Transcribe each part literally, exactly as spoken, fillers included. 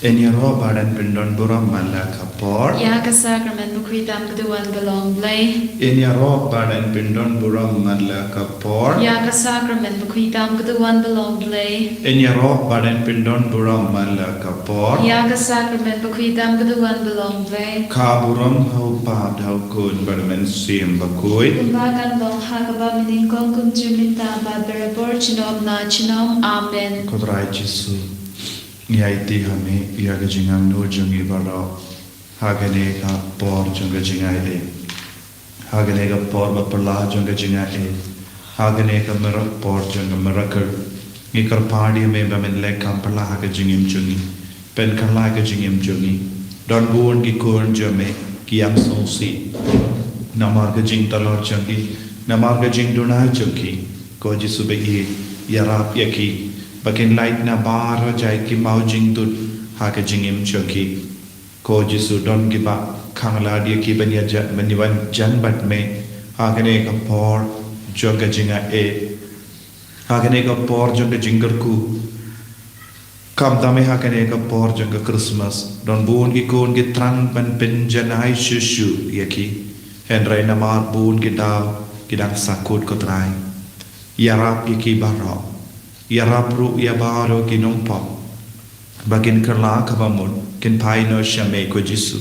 Yn ïaroh bad yn pyndon burom man la ka por. Ïa ka sakramen bakhuid tam ka duwan ba long Blei. Yn ïaroh bad yn pyndon burom man la ka por. Ïa ka sakramen bakhuid tam ka duwan ba long Blei. Yn ïaroh bad yn pyndon burom man la ka por. Ïa ka sakramen bakhuid tam ka duwan ba long Blei. Ka burom ha u Kpa bad ha u Khun bad ha u Mynsiem Bakhuid. Kumba kan long ha kaba mynnyngkong, kumjuh mynta bad barabor junom na junom. Amen. Ko Trai Jisu, ngi aiti ha me ïa ka jingangnud jong ngi baroh ha kane ka por jong ka jingai ei, ha kane ka por ba phylla jong ka jingai ei, ha kane ka miracle, por jong ka miracle. Ngi kyrpad ïa me ba men leh kam phylla ha ka jingim jong ngi, pynkylla ka jingim jong ngi. Don bun ki khun jong me ki ïam sngewsih namar ka jingtalor jong ki, namar ka jingduna jong ki. Ko Jisu, ba ïeit, ïarap ïa ki ba kin lait na baroh jait ki maw jingtut ha ka jingim jong ki. Ko Jisu, don kiba khang lad ïa ki ban ïa jan, ban ïa wan jan bad me ha kane ka por jong ka jingai ei, ha kane ka por jong ka jingkyrkhu. Khamtam eh ha kane ka por jong ka Christmas, don bun ki khun ki thrang ban pynjanai shuh shuh ïa ki. Hynrei namar bun ki daw ki dang sahkut, ko Trai. Ïarap ïa ki baroh. Ïarap ruh ïa baroh ki nongpop ba kin kylla kaba mut, kin phai noh sha me, ko Jisu.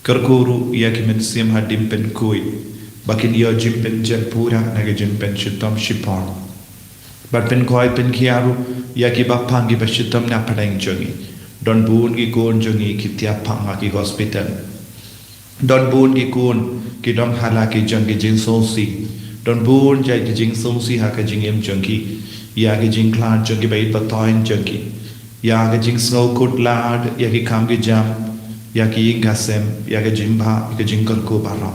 Kyrkhu ruh ïa ki mynsiem hapoh jingpynkhuid ba kin ïoh jingpynjot pura na ka jingpynshitom shipor. Bad pynkhoi pynkhia ruh ïa kiba pang, kiba shitom na pdeng jong ngi. Don bun ki khun jong ngi ki thiah pang ha ki hospital. Don bun ki khun ki don ha la ki jong ki jingsngewsih. Don bun jait ki jingsngewsih ha ka jingim jong ki. Ïa ki jingkhlad jong ki bad ïa ki batai jong ki. Ïa ki jingsngewkut lad, ïa ki kam ki jam, ïa ki ïing ki sem, ïa ki jingbha, ïa ki jingkyrkhu baroh.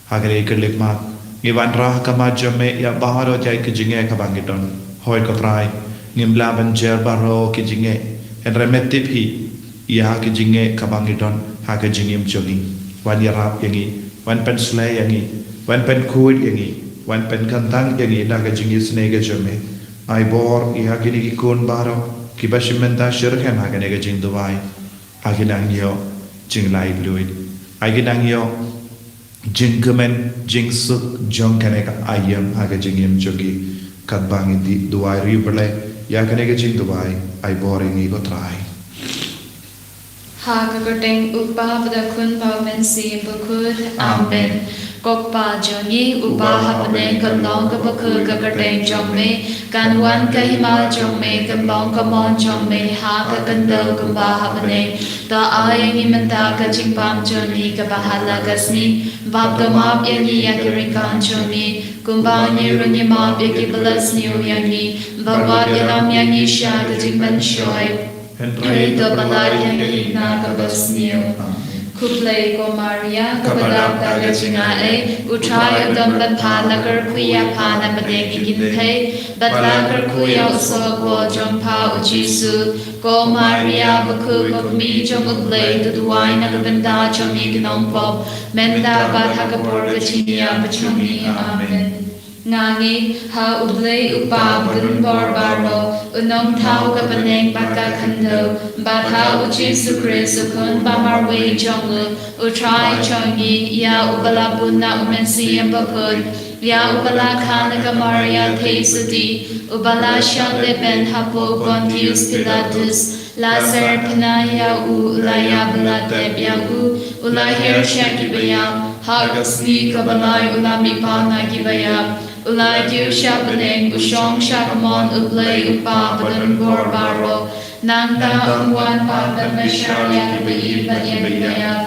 Ha kane ka khyllipmat ngi wanrah ha khmat jong me ïa baroh jait ka jingeh kaba ngi don. Hooid, ko Trai, ngim lah ban jer baroh ki jingeh. Hynrei me tip hi ïa ka jingeh kaba ngi don ha ka jingim jong ngi. Wan ïarap ïa ngi, wan pynshlei ïa ngi, wan pynkhuid ïa ngi, wan pynkyntang ïa ngi da ka jingisynei ka jong me. Ai bor ïa kine ki khun baroh kiba shim bynta shitrhem ha kane ka jingduwai. Ai kin nang ïoh jinglaitluid. Ai kin nang ïoh jingkmen jingsuk jong kane ka aïom ha ka jingim jong ki. Katba ngi duwai riewblei ïa kane ka jingduwai, ai bor ïa ngi, ko Trai. Ha ka kyrteng u Kpa bad u Khun bad u Mynsiem Bakhuid. Amen. Ko Kpa jong ngi uba ha bneng, kan long kaba khuid ka kyrteng jong me, kan wan ka hima jong me, kan long ka mon jong me ha ka khyndew kumba ha bneng. To ai ïa ngi mynta ka jingpang jong ngi kaba ha la ka sngi, bad to map ïa ngi ïa ki ryngkang jong ngi, kumba ngi ruh ngi map ïa kiba la sniew ïa ngi, bad wat ïalam ïa ngi sha ka jingpynshoi, hynrei to pyllait ïa ngi na kaba sniew. Amen. Khublei ko Maria, kaba dap da ka jingaiei, u Trai u don bad pha, la kyrkhu ïa pha na pdeng ki kynthei, bad la kyrkhu ïa u soh kpoh jong pha u Jisu. Ko Maria bakhuid, ko Kmie jong u Blei, to duwai na ka bynta jong ngi ki nongpop, mynta bad ha ka por ka jingïap jong ngi. Amen. Nga ngeit ha u Blei u Kpa badonbor baroh, u nongthaw ka bneng bad ka khyndew, bad ha u Jisu Khrist u Khun ba marwei jong u, u Trai jong ngi, ïa uba la bun na u Mynsiem Bakhuid, ïa uba la kha na ka Maria Theisotti, uba la shah lehbeiñ hapoh Pontius Pilatus, la syrphna ïa u, la ïap, la tep ïa u, u la hiar sha kiba ïap, ha ka sngi kaba lai u la mihpat na kiba ïap, u la kiew sha bneng, u shong sha ka mon u Blei u Kpa badonbor baroh. Nangta un wan pat ban bishar ïa kiba im bad ïa kiba ïap.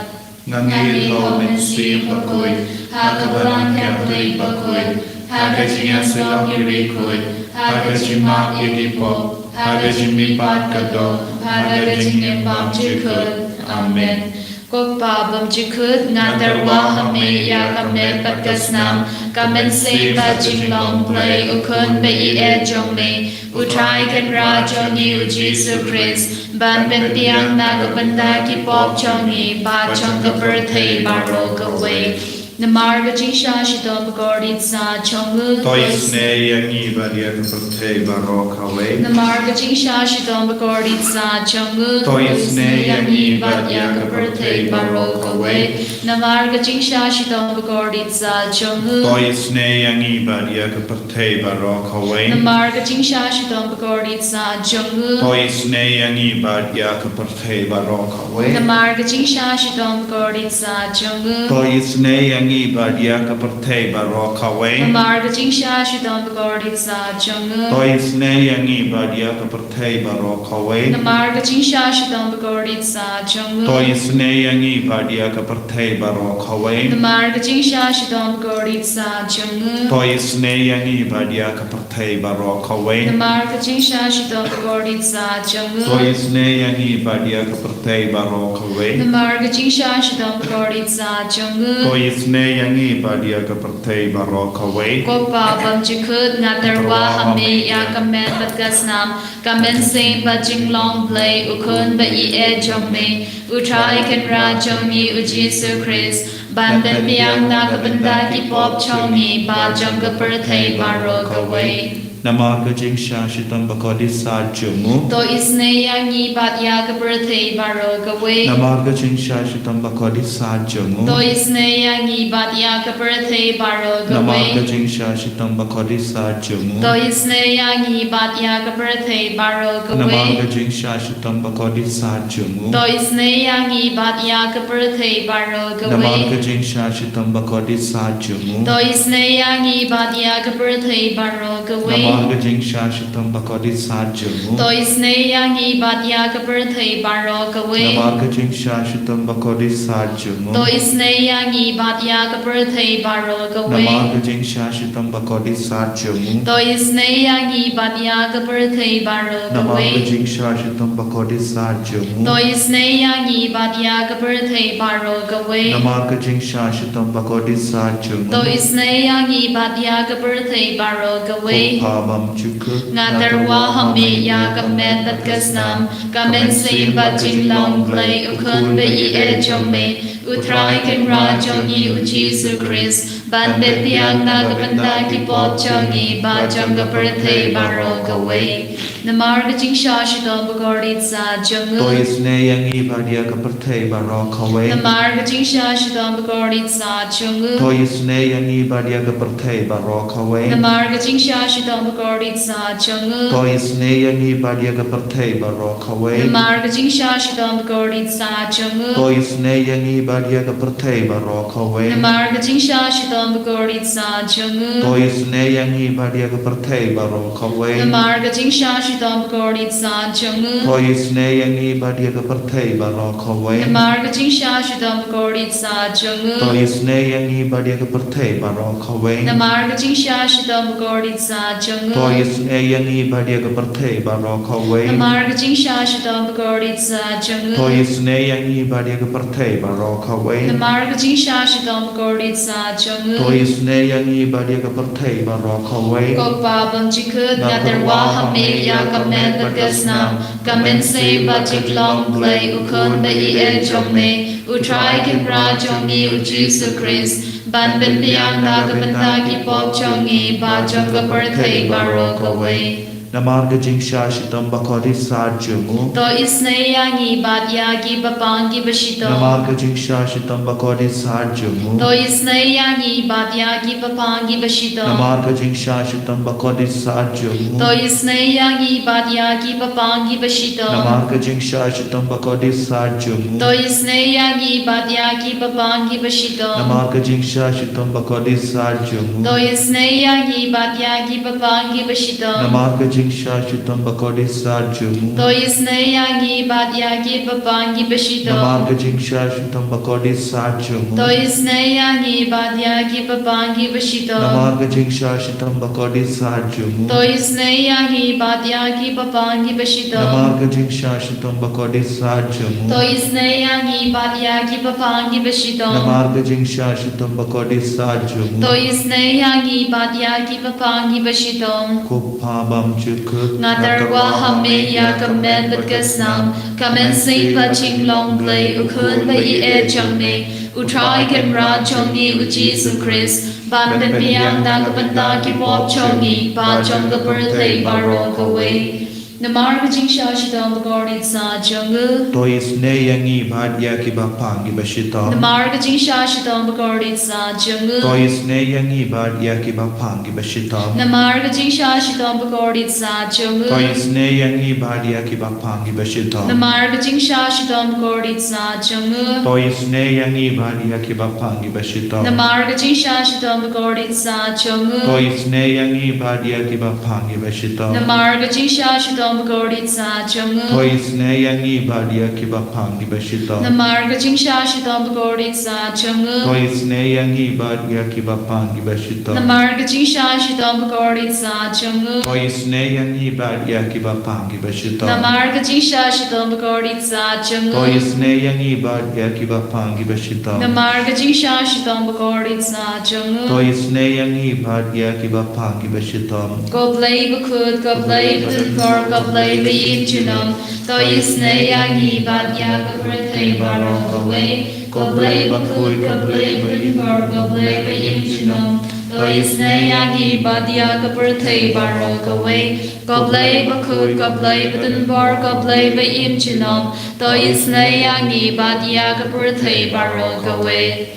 Nga ngeit ha u Mynsiem Bakhuid, ha ka Balang Katholik bakhuid, ha ka jingïasyllok ïa ki riewkhuid, ha ka jingmap ïa ki pop, ha ka jingmihpat ka doh, ha ka jingim bymjukut. Amen. Ko Kpa bymjukut, nga tyrwa ha me ïa ka met bad ka snam, ka mynsiem bad jinglong Blei u Khun ba ïeit jong me, u Trai Kynrad jong ngi u Jisu Khrist, ban pynbiang na ka bynta ki pop jong ngi bad jong ka pyrthei baroh kawei. Namar ka jingshah shitom bakordit sa jong u. To isynei ïa ngi bad ïa ka pyrthei baroh kawei. Namar ka jingshah shitom bakordit sa jong u. To isynei ïa ngi bad ïa ka pyrthei baroh kawei. Namar ka jingshah shitom bakordit sa jong u. To isynei ïa ngi bad ïa ka pyrthei baroh kawei. Namar ka jingshah shitom bakordit sa jong u. To isynei ïa ngi bad ïa ka pyrthei baroh kawei. Namar ka jingshah shitom bakordit sa jong u. To isynei ïa ngi bad ïa ka pyrthei baroh kawei. Namar ka jingshah shitom bakordit sa jong u. To isynei ïa ngi bad ïa ka pyrthei baroh kawei. Namar ka jingshah shitom bakordit sa jong u. To isynei ïa ngi bad ïa ka pyrthei baroh kawei. Namar ka jingshah shitom bakordit sa jong u. To isynei ïa ngi bad ïa ka pyrthei baroh kawei. Namar ka jingshah shitom bakordit sa jong u. To isynei ïa ngi bad ïa ka pyrthei baroh kawei. Namar ka jingshah shitom bakordit sa jong u. To isynei ïa ngi bad ïa ka pyrthei baroh kawei. Ko Pa bymjukut, nga tyrwa ha me ïa ka met bad ka snam, ka mynsiem bad jinglong Blei, u Khun ba ïeit jong me, u Trai Kynrad jong ngi u Jisu Khrist, ban pynbiang na ka bynta ki pop jong ngi bad jong ka pyrthei baroh kawei. Namar ka jingshah shitom bakordit sa jong u. To isynei ïa ngi bad ïa ka pyrthei baroh kawei. Namar ka jingshah shitom bakordit sa jong u. To isynei ïa ngi bad ïa ka pyrthei baroh kawei. Namar ka jingshah shitom bakordit sa jong u. To isynei ïa ngi bad ïa ka pyrthei baroh kawei. Namar ka jingshah shitom bakordit sa jong u. To isynei ïa ngi bad ïa ka pyrthei baroh kawei. Namar ka jingshah shitom bakordit sa jong u. To isynei ïa ngi bad ïa ka pyrthei baroh kawei. Namar ka jingshah shitom bakordit sa jong u. To isynei ïa ngi bad ïa ka pyrthei baroh kawei. Namar ka jingshah shitom bakordit sa jong u. To isynei ïa ngi bad ïa ka pyrthei baroh kawei. Namar ka jingshah shitom bakordit sa jong u. To isynei ïa ngi bad ïa ka pyrthei baroh kawei. Namar ka jingshah shitom bakordit sa jong u. To isynei ïa ngi bad ïa ka pyrthei baroh kawei. Namar ka jingshah shitom bakordit sa jong u. To isynei ïa ngi bad ïa ka pyrthei baroh kawei. Ko Pa bymjukut, nga tyrwa ha me ïa ka met bad ka snam, ka mynsiem bad jinglong Blei, u Khun ba ïeit jong me, u Trai Kynrad jong ngi u Jisu Khrist, ban pynbiang na ka bynta ki pop jong ngi bad jong ka pyrthei baroh kawei. Namar ka jingshah shitom bakordit sa jong u. To isynei ïa ngi bad ïa ka pyrthei baroh kawei. Namar ka jingshah shitom bakordit sa jong u. To isynei ïa ngi bad ïa ka pyrthei baroh kawei. Namar ka jingshah shitom bakordit sa jong u. To isynei ïa ngi bad ïa ka pyrthei baroh kawei. Namar ka jingshah shitom bakordit sa jong u. To isynei ïa ngi bad ïa ka pyrthei baroh kawei. Namar ka jingshah shitom bakordit sa jong u. To isynei ïa ngi bad ïa ka pyrthei baroh kawei. Namar ka jingshah shitom bakordit sa jong u. To isynei ïa ngi bad ïa ka pyrthei baroh kawei. Namar ka jingshah shitom bakordit sa jong u. To isynei ïa ngi bad ïa ka pyrthei baroh kawei. Namar ka jingshah shitom bakordit sa jong u. To isynei ïa ngi bad ïa ka pyrthei baroh kawei. Namar ka jingshah shitom bakordit sa jong u. To isynei ïa ngi bad ïa ka pyrthei baroh kawei. Namar ka jingshah shitom bakordit sa jong u. To isynei ïa ngi bad ïa ka pyrthei baroh kawei. Ko Pa bymjukut, nga tyrwa ha me ïa ka met bad ka snam, ka mynsiem bad jinglong Blei, u Khun ba ïeit jong me, u Trai Kynrad jong ngi u Jisu Khrist, ban pynbiang na ka bynta ki pop jong ngi bad jong ka pyrthei baroh kawei. Namar ka jingshah shitom bakordit sa jong u. To isynei ïa ngi bad ïa ki bapang ki bashitom. Namar ka jingshah shitom bakordit sa jong u. To isynei ïa ngi bad ïa ki bapang ki bashitom. Namar ka jingshah shitom bakordit sa jong u. To isynei ïa ngi bad ïa ki bapang ki bashitom. Namar ka jingshah shitom bakordit sa jong u. To isynei ïa ngi bad ïa ki bapang ki bashitom. Namar ka jingshah shitom bakordit sa jong u. To isynei ïa ngi bad ïa ki bapang ki bashitom. Namar ka jingshah shitom bakordit sa jong u. To isynei ïa ngi bad ïa ki bapang ki bashitom. Namar ka jingshah shitom bakordit sa jong u. To isynei ïa ngi bad ïa ki bapang ki bashitom. Namar ka jingshah shitom bakordit sa jong u. To isynei ïa ngi bad ïa ki bapang ki bashitom. Namar ka jingshah shitom bakordit sa jong u. To isynei ïa ngi bad ïa ki bapang ki bashitom. Namar ka jingshah shitom bakordit sa jong u. To isynei ïa ngi bad ïa ki bapang ki bashitom. Ko Pa bymjukut, nga tyrwa ha me ïa ka met bad ka snam, ka mynsiem bad jinglong Blei, u Khun ba ïeit jong me, U Trai Kynrad jong ngi u Jisu Khrist, ban pynbiang na ka bynta ki pop jong ngi bad jong ka pyrthei baroh kawei. Namar ka jingshah shitom bakordit sa jong u. To isynei ïa ngi bad ïa kiba phang kiba shitom. Namar ka jingshah shitom bakordit sa jong u. To isynei ïa ngi bad ïa kiba phang kiba shitom. Namar ka jingshah shitom bakordit sa jong u. To isynei ïa ngi bad ïa kiba phang kiba shitom. Namar ka jingshah shitom bakordit sa jong u. To isynei ïa ngi bad ïa kiba phang kiba shitom. Namar ka jingshah shitom bakordit sa jong u. To isynei ïa ngi bad ïa kiba phang kiba shitom. Namar ka jingshah shitom bakordit sa jong u. To isynei ïa ngi bad ïa kiba phang kiba shitom. Namar ka jingshah shitom bakordit sa jong u. To isynei ïa ngi bad ïa kiba phang kiba shitom. Namar ka jingshah shitom bakordit sa jong u. To isynei ïa ngi bad ïa kiba phang kiba shitom. Namar ka jingshah shitom bakordit sa jong u. To isynei ïa ngi bad ïa kiba phang kiba shitom. Namar ka jingshah shitom bakordit sa jong u. To isynei ïa ngi bad ïa kiba phang kiba shitom. Ko Blei bakhuid, ko Blei badonbor, ko Blei baïeit junom. To isynei ïa ngi bad ïa ka pyrthei baroh kawei. Ko Blei bakhuid, ko Blei badonbor, ko Blei baïeit junom. To isynei ïa ngi bad ïa ka pyrthei baroh kawei. Ko Blei bakhuid, ko Blei badonbor, ko Blei baïeit junom. To isynei ïa ngi bad ïa ka pyrthei baroh kawei.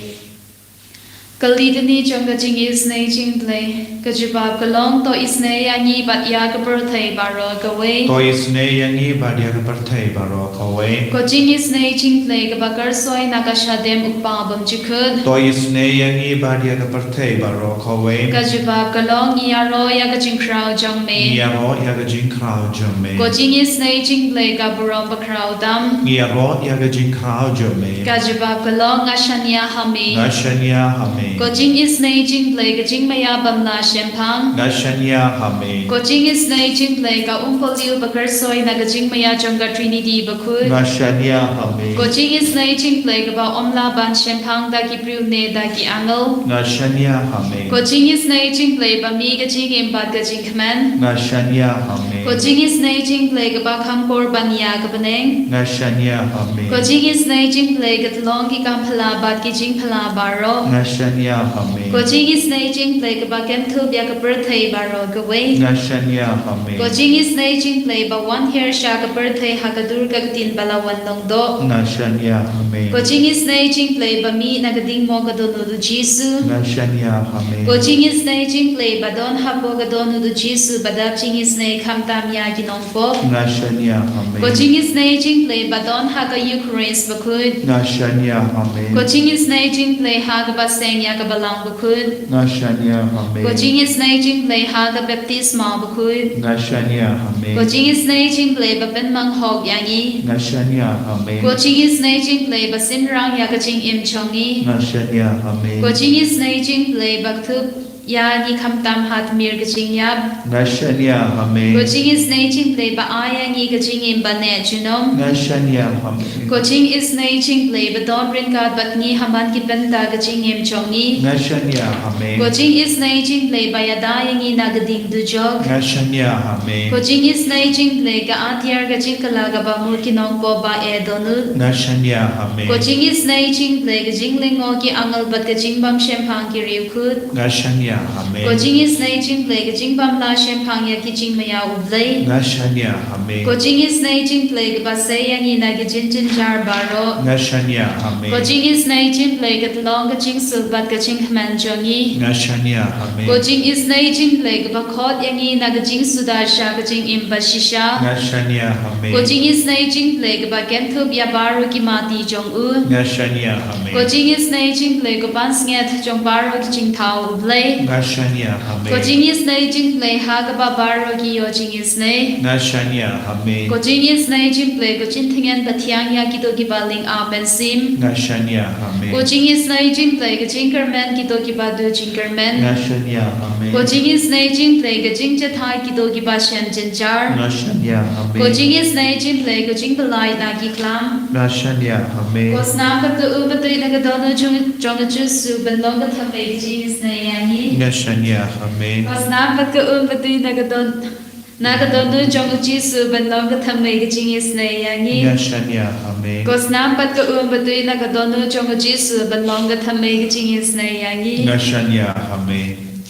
Ka Litany jong ka jingisynei jingblei. Ka jubab ka long, to isynei ïa ngi bad ïa ka pyrthei baroh kawei. To isynei ïa ngi bad ïa ka pyrthei baroh kawei. Ka jingisynei jingblei kaba kyrsoi na ka shadem u Kpa bymjukut. To isynei ïa ngi bad ïa ka pyrthei baroh kawei. Ka jubab ka long, ngi ïaroh ïa ka jingkhraw jong me. Ngi ïaroh ïa ka jingkhraw jong me. Ka jingisynei jingblei ka burom bakhraw tam. Ngi ïaroh ïa ka jingkhraw jong me. Ka jubab ka long, nga shaniah ha me. Nga shaniah ha me. Ka jingisynei jingblei ka jingmaïa bym lah shemphang. Nga shaniah ha me. Ka jingisynei jingblei ka umpohliew bakyrsoi na ka jingmaïa jong ka Trinity bakhuid. Nga shaniah ha me. Ka jingisynei jingblei kaba ym lah ban shemphang da ki briew ne da ki angel. Nga shaniah ha me. Ka jingisynei jingblei ba mih ka jingim bad ka jingkmen. Nga shaniah ha me. Ka jingisynei jingblei kaba kham por ban ïa ka bneng. Nga shaniah ha me. Ka jingisynei jingblei ka tyllong ki kam phylla bad ki jingphylla baroh. Nga shaniah ha me. Ka jingisynei jingblei kaba kynthup ïa ka pyrthei baroh kawei. Nga shaniah ha me. Ka jingisynei jingblei ba wan hiar sha ka pyrthei ha ka dur ka ktien ba la wan long doh. Nga shaniah ha me. Ka jingisynei jingblei ba mih na ka ding mo ka dohnud u Jisu. Nga shaniah ha me. Ka jingisynei jingblei ba don hapoh ka dohnud u Jisu ba dap jingisynei khamtam ïa ki nongpop. Nga shaniah ha me. Ka jingisynei jingblei ba don ha ka Eukharist bakhuid. Nga shaniah ha me. Ka jingisynei jingblei ha kaba seng ïa ka balang bakhuid. Nga shaniah ha me. Ka jingisynei jingblei ha ka baptisma bakhuid. Nga shaniah ha me. Ka jingisynei jingblei ba pynmang hok ïa ngi. Nga shaniah ha me. Ka jingisynei jingblei ba synrang ïa ka jingim jong ngi. Nga shaniah ha me. Ka jingisynei jingblei ba kthup ïa ngi khamtam ha tmier ka jingïap. Nga shaniah ha me. Ka jingisynei jingblei ba ai ïa ngi ka jingim ba neh junom. Nga shaniah ha me. Ka jingisynei jingblei ba don ryngkat bad ngi ha man ki bynta ka jingim jong ngi. Nga shaniah ha me. Ka jingisynei jingblei ba ïada ïa ngi na ka ding dujok. Nga shaniah ha me. Ka jingisynei jingblei ka atiar ka jingkylla kaba mut ki nongpop ba eh dohnud. Nga shaniah ha me. Ka jingisynei jingblei ka jinglyngngoh ki angel bad ka jingbym shemphang ki riewkhuid. Nga shaniah ha me. Ka jingisynei jingblei ka jingbym lah shemphang ïa ki jingmaïa u Blei. Nga shaniah ha me. Ka jingisynei jingblei kaba sei ïa ngi na ki jingjynjar baroh. Nga shaniah ha me. Ka jingisynei jingblei ka tyllong ka jingsuk bad ka jingkmen jong ngi. Nga shaniah ha me. Ka jingisynei jingblei kaba khot ïa ngi na ka jingsuda sha ka jingim ba shisha. Nga shaniah ha me. Ka jingisynei jingblei kaba kynthup ïa baroh ki mati jong u. Nga shaniah ha me. Ka jingisynei jingblei ka pansngiat jong baroh ki jingthaw u Blei. Nga shaniah ha me. Ka jingisynei jingblei ha kaba baroh ki ïoh jingisynei. Nga shaniah ha me. Ka jingisynei jingblei ka jingtngen ba thiang ïa kito kiba lyngap mynsiem. Nga shaniah ha me. Ka jingisynei jingblei ka jingkyrmen kito kiba duh jingkyrmen. Nga shaniah ha me. Ka jingisynei jingblei ka jingjahthait kito kiba shem jynjar. Nga shaniah ha me. Ka jingisynei jingblei ka jingpyllait na ki khlam. Nga shaniah ha me. Ka snam bad ka um bad ka dohnud jong, jong u Jisu ban long ka thymmei ka jingisynei ïa ngi. Nga shaniah ha me. Ka snam bad ka um bad ka dohnud Na ka dohnud jong u Jisu ban long ka thymmei ka jingisynei ïa ngi. Nga shaniah, amen. Ko snam bad ka um ba tui na ka dohnud jong u Jisu ban long ka thymmei ka jingisynei ïa ngi. Nga shaniah, amen.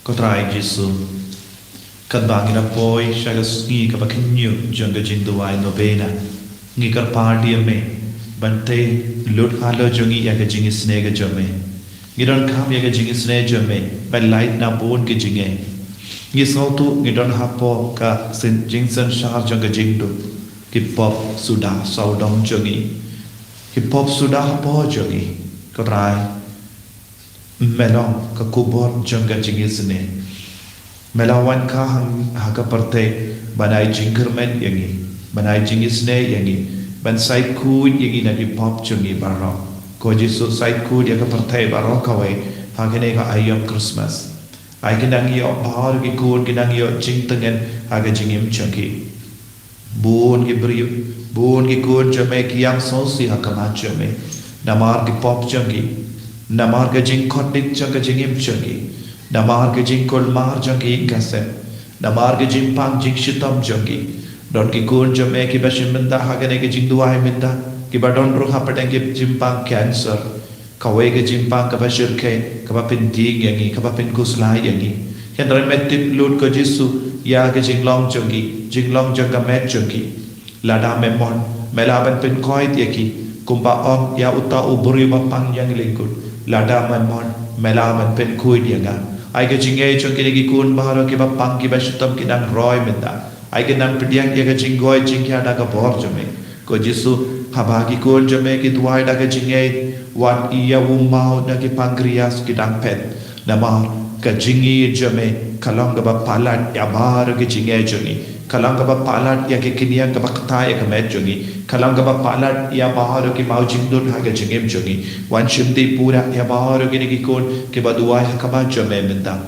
Ko Trai Jisu, katba ngi la poi sha ka sngi kaba khynñiuh jong ka jingduwai novena, ngi kyrpad ïa me ban tei lut halor jong ngi ïa ka jingisynei ka jong me. Ngi donkam ïa ka jingisynei jong me ban lait na bun ki jingeh. Ngi sngewthuh ngi don hapoh ka syn- jingsynshar jong ka jingduk. Ki pop suda sawdong jong ngi. Ki pop suda hapoh jong ngi. Ko Trai, me long ka kubor jong ka jingisynei. Me la wan kha ha ka pyrthei ban ai jingkyrmen ïa ngi, ban ai jingisynei ïa ngi, ban sait khuid ïa ngi na ki pop jong ngi baroh. Ko Jisu, sait khuid ïa ka pyrthei baroh kawei ha kane ka aïom Christmas. Ai ki nang ïoh bha, ki khun ki nang ïoh jingtngen ha ka jingim jong ki. Bun ki briew, bun ki khun jong me ki ïam sngewsih ha khmat jong me namar ki pop jong ki, namar ka jingkordit jong ka jingim jong ki, namar ka jingkulmar jong ki ïing ka sem, namar ka jingpang jingshitom jong ki. Don ki khun jong me kiba shim bynta ha kane ka jingduwai mynta, kiba don ruh hapdeng ki jingpang cancer. Kawei ka jingpang kaba shyrkhei, kaba pyndieng ïa ngi, kaba pynkhuslai ïa ngi. Hynrei me tip lut, ko Jisu, ïa ka jinglong jong ki, jinglong jong ka met jong ki. Lada me mon, me lah ban pynkoit ïa ki, kumba ong ïa uta u briew ba pang ïa ngi lyngkut. Lada me mon, me lah ban pynkhuid ïa nga. Ai ka jingngeit jong kine ki khun baroh kiba pang kiba shitom ki nang roi mynta. Ai ki nang pdiang ïa ka jingkoit jingkhiah da ka bor jong me. Ko Jisu, haba ki khun jong me ki duwai da ka jingngeit, wat ïa u maw na ki pancreas ki dang phet. Namar ka jingïeit jong me ka long kaba palat ïa baroh ki jingngeit jong ngi. Ka long kaba palat ïa ki khñiang kaba ktah ïa ka met jong ngi. Ka long kaba palat ïa baroh ki maw jingdud ha ka jingim jong ngi. Wan shimti pura ïa baroh kine ki khun kiba duwai ha khmat jong me mynta.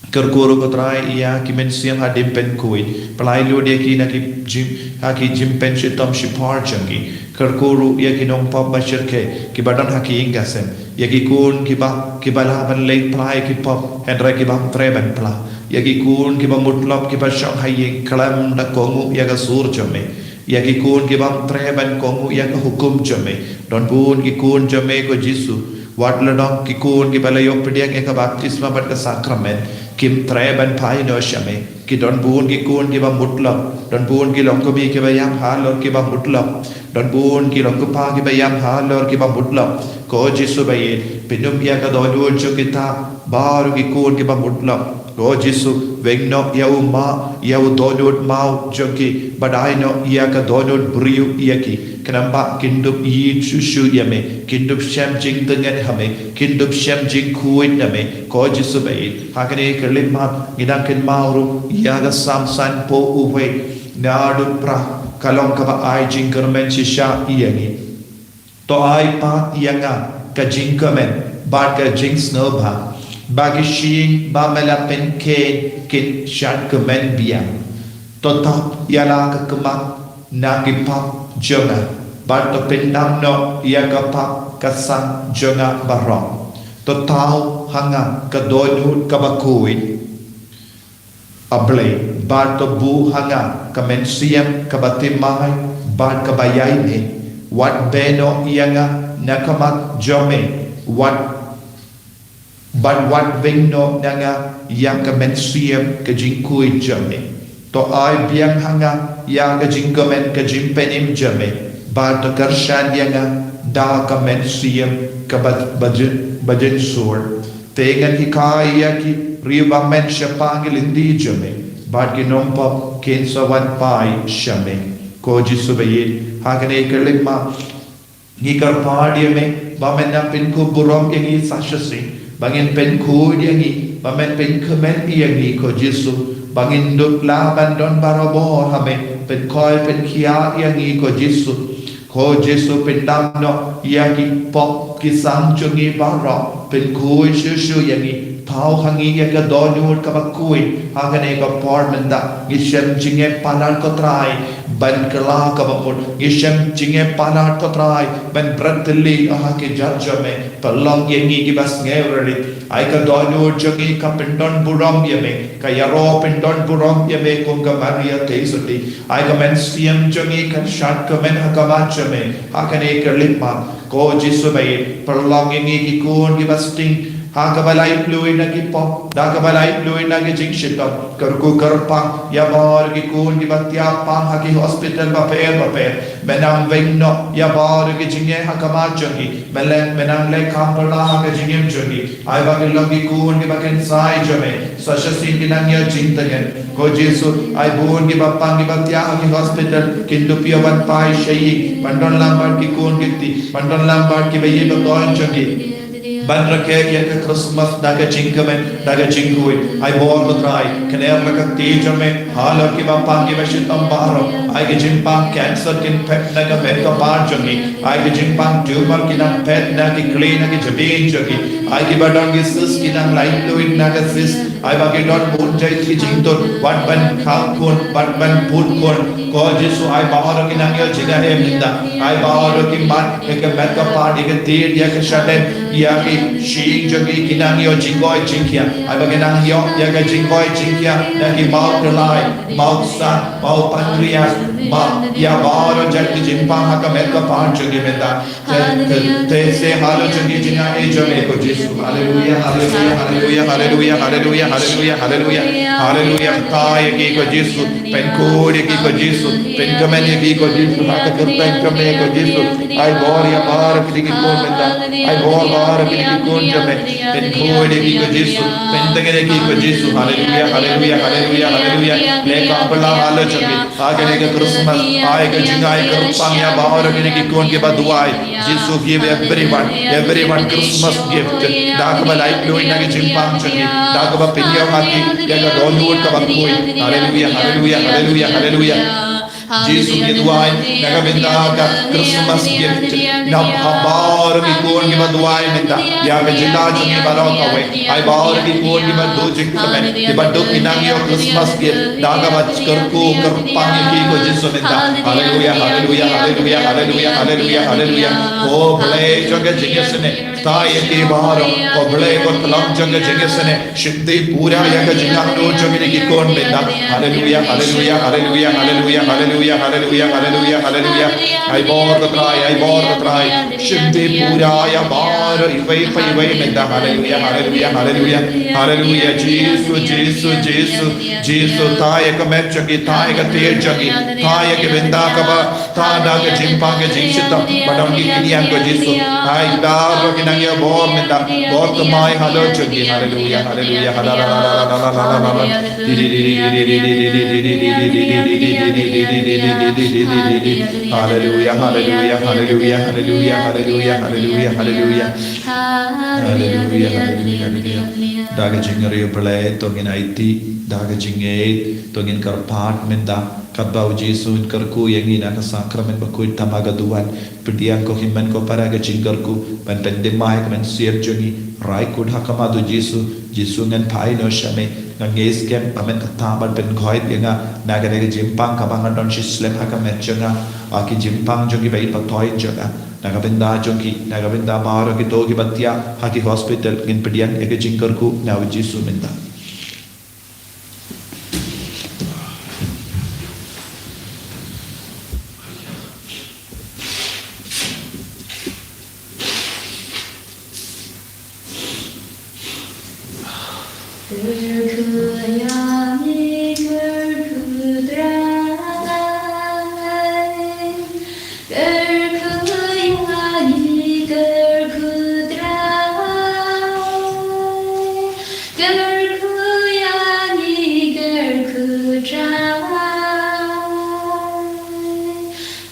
Kyrkhu ruh, ko Trai, ïa ki mynsiem hadien pynkhuid. Pynlait lut ïa ki na ki jing, ha ki jingpynshitom shipor jong ki. Kyrkhu ruh ïa ki nongpop ba shyrkhei kiba don ha ki ïing ka sem. Ïa ki khun kiba, kiba lah ban leit phla ïa ki pop, hynrei ki bym treh ban phla. Ïa ki khun kiba mutlop kiba shong ha ïing khlem da kohnguh ïa ka sur jong me. Ïa ki khun ki bym treh ban kohnguh ïa ka hukum jong me. Don bun ki khun jong me, ko Jisu. Wat la don ki khun kiba la ïoh pdiang ïa ka baptisma bad ka sakramen, kim treh ban phai noh sha me. Ki don bun ki khun kiba mutlop. Don bun ki longkmie kiba ïam halor kiba mutlop. Don bun ki longkpa kiba ïam halor kiba mutlop. Ko Jisu ba ïeit, pynïoh ïa ka dohnud jong kita baroh ki khun kiba mutlop. Ko Jisu, weng noh ïa u maw, ïa u dohnud maw jong ki, bad ai noh ïa ka dohnud briew ïa ki. Khnang ba kin dup ïeit shuh shuh ïa me, kin dup shem jingtngen ha me, kin dup shem jingkhuid na me. Ko Jisu ba ïeit, ha kane ka khyllipmat ngi dang kynmaw ruh ïa ka Salm sanphew wei, naduh phra, ka long kaba ai jingkyrmen shisha ïa ngi. To ai pat ïa nga ka jingkmen bad ka jingsngewbha, ba ki shyieng ba me la pynkheiñ kin shad kmen biang. To thap ïa la ka khmat na ki pop jong nga, bad to pyndam noh ïa ka pop ka sang jong nga baroh. To thaw ha nga ka dohnud kaba khuid, A Blei, bad to buh ha nga ka mynsiem kaba thymmai bad kaba ïaineh. Wat beh noh ïa nga na khmat jong me, wat, bad wat weng noh na nga ïa ka mynsiem ka jingkhuid jong me. To ai biang ha nga ïa ka jingkmen ka jingpynim jong me, bad to kyrshan ïa nga da ka mynsiem kaba, ba jin, ba jingsur. Te ngan hikai ïa ki briew ba men shaphang ki lynti jong me, bad ki nongpop kin sa wan phai sha me. Ko Jisu ba ïeit, ha kane ka khyllipmat ngi kyrpad ïa me ba men nang pynkup burom ïa ngi sa shisien, ba ngin pynkhuid ïa ngi, ba men pynkmen ïa ngi, ko Jisu, ba ngin dup lah ban don barabor ha me, pynkhuid pynkhiah ïa ngi, ko Jisu. Ko Jisu, pyndam noh ïa ki pop ki sang jong ngi baroh, pynkhuid shuh shuh ïa ngi, thaw ha ngi ïa ka dohnud kaba khuid ha kane ka por mynta. Ngi shem jingeh palat, ko Trai, ban kylla kaba mut. Ngi shem jingeh palat, ko Trai, ban bret thylli ha ki jait jong me. Pynlong ïa ngi kiba sngewrit. Ai ka dohnud jong ngi ka pyndon burom ïa me, ka ïaroh pyndon burom ïa me kum ka Maria Theisotti. Ai ka mynsiem jong ngi kan shad kmen ha khmat jong me ha kane ka lipmat. Ko Jisu baieit, pynlong ïa ngi ki khun kiba sting ha kaba laitluid na ki pop, da kaba laitluid na ki jingshitom. Kyrkhu kyrpang ïa baroh ki khun kiba thiah pang ha ki hospital bapher bapher. Me nang weng noh ïa baroh ki jingeh ha khmat jong ngi. Me leh, me nang leh kham pala ha ka jingim jong ngi. Ai ba kin long ki khun kiba kynsai jong me. Sa shisien kin nang ïoh jingtngen. Ko Jisu, ai bun kiba pang kiba thiah ha ki hospital, kin dup ïoh ban phai sha ïing, ban don lang bad ki khun ki kti, ban don lang bad kiba ïeit ba don jong ngi. Ban rakhe ïa ka Christmas da ka jingkmen, da ka jingkhuid. Ai bor, ko Trai, kner la ka kti jong me halor kiba pang kiba shitom baroh. Ai ki jingpang cancer kin phet na ka met ka par jong ngi. Ai ki jingpang tumor kin nang phet na ki kli na ki jabieng jong ngi. Ai kiba don ki cyst kin nang laitluid na ka cyst. Ai ba ki don bun jait ki jingtut, wat ban khang khun, wat ban put khun. Ko Jisu, ai baroh ki nang ïoh jingeh mynta. Ai baroh ki mad ïa ka met ka par, ïa ka tied, ïa ka shadem, ïa ki shyieng jong ki, ki nang ïoh jingkoit jingkhiah. Ai ba ki nang ïoh ïa ka jingkoit jingkhiah na ki maw tyllai, maw san, maw pancreas, maw ïa baroh jait ki jingpang ha ka met ka par jong ki mynta. Te, te, te se halor jong ki jingaiei jong me, ko Jisu. Haleluia, haleluia, haleluia, haleluia, haleluia, haleluia, haleluia. Kta ïa ki, ko Jisu. Pynkhuid ïa ki, ko Jisu. Pynkmen ïa ki, ko Jisu. Ha ka kyrteng jong me, ko Jisu. Ai bor ïa baroh kine ki khun mynta. Ai bor baroh kine ki khun jong me. Pynkhuid ïa ki, ko Jisu. Pyntngen ïa ki, ko Jisu. Haleluia, haleluia, haleluia, haleluia. Leh kham pala halor jong ki. Ha kane ka Christmas, ai ka jingai kyrpang ïa baroh kine ki khun kiba duwai. Jisu, give everyone, everyone Christmas gift. Da kaba laitluid na ki jingpang jong ki, da kaba pynïoh ha ki ïa ka dohnud kaba khuid. Haleluia, haleluia, haleluia, haleluia. Jisu, ngi duwai na ka bynta ka Christmas gift na baroh ki khun kiba duwai mynta. Ïa ka jylla jong ngi baroh kawei. Ai baroh ki khun kiba duh jingkmen, kiba duh ki nang ïoh Christmas gift. Da kaba kyrkhu kyrpang ïa ki, ko Jisu mynta. Haleluia, haleluia, haleluia, haleluia, haleluia, haleluia. Ko Blei jong ka jingïaseng, kta ïa ki baroh. Ko Blei, ko Tlot jong ka jingïaseng, shim pura ïa ka jingangnud jong kine ki khun mynta. Haleluia, haleluia, haleluia, haleluia, haleluia, haleluia, haleluia, haleluia. Ai bor, ko Trai, ai bor, ko Trai. Shim pura ïa baroh iwei pa iwei mynta. Haleluia, haleluia, haleluia. Haleluia, Jisu, Jisu, Jisu, Jisu. Kta ïa ka met jong ki, kta ïa ka tied jong ki, kta ïa ki bynta kaba, kta da ka jingpang ka jingshitom ba don ki khñiang, ko Jisu. Ai baroh ki nang ïa bor mynta. Bor thymmai halor jong ki. Haleluia, haleluia, haleluia. Haleluia, haleluia, haleluia, haleluia, haleluia, haleluia, haleluia. Haleluia, haleluia, haleluia. Da ka jingriewblei to ngin aiti, da ka jingngeit to ngin kyrpad mynta. Katba u Jisu un kyrkhu ïa ngi na ka sakramen bakhuid tang ma ka duwan. Pdiang ko hynmen ko para ka jingkyrkhu ban pyndem ïa ka mynsiem jong ngi. Rai kut ha khmat u Jisu. Jisu, ngan phai noh sha me. Nga ngeit skhem ba men kyrpad ban pynkhuid ïa nga na kane ka jingpang kaba nga don shi slem ha ka met jong nga, ha ki jingpang jong kiba ïeit ba thoh jong nga. Na ka bynta jong ki, na ka bynta baroh kito kiba thiah ha ki hospital, ngin pdiang ïa ka jingkyrkhu na u Jisu mynta. Kyrkhu ïa ngi, kyrkhu Trai. Kyrkhu ïa ngi, kyrkhu Trai. Kyrkhu ïa ngi, kyrkhu Trai.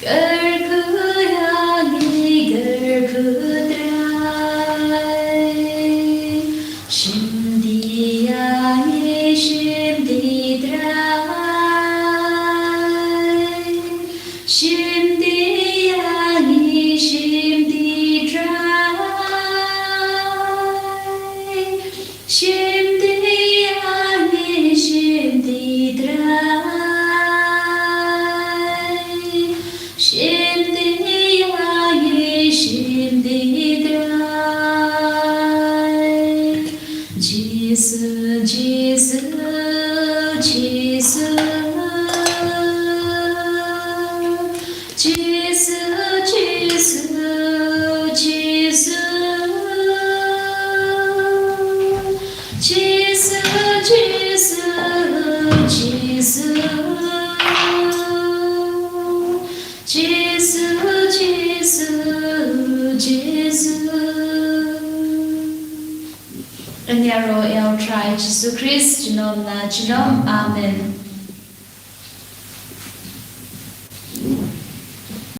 Kyrkhu ïa ngi, kyrkhu Trai. Shim dih ïa ngi, shim dih Trai. Shim dih ïa ngi, shim dih Trai. Shim dih ïa ngi, shim dih Trai. Shin di yai, shin di dai. Jisu, Jisu, Jisu. Jisu, Jisu, Jisu. Jisu, Jisu, Jisu. Jisu, Jisu, Jisu. Ngin ïaroh ïa U Trai Jisu Khrist junom la junom. Amen.